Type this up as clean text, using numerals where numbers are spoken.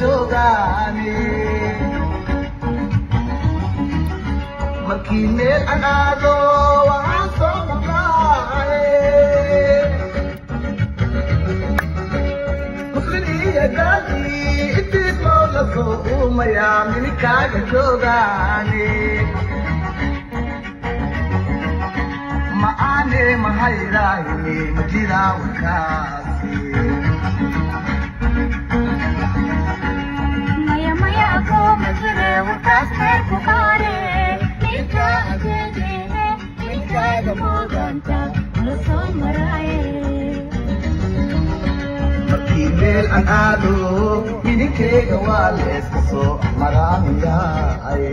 joogaane. Markii meel aan aado waxaan soo maqlaaye, muslin iyo gaali intiis loola soo uumayaa minikaaga joogaane. Ma aane mahayrahine, ma jiraa warkaasi? Maya maya ko majire warkaas meel ku qaare, ninka ajeejeene ninkaaga mooganta la soo maraaye. Markii meel aan aado mininkeyga waa leeska soo maraamiyaay.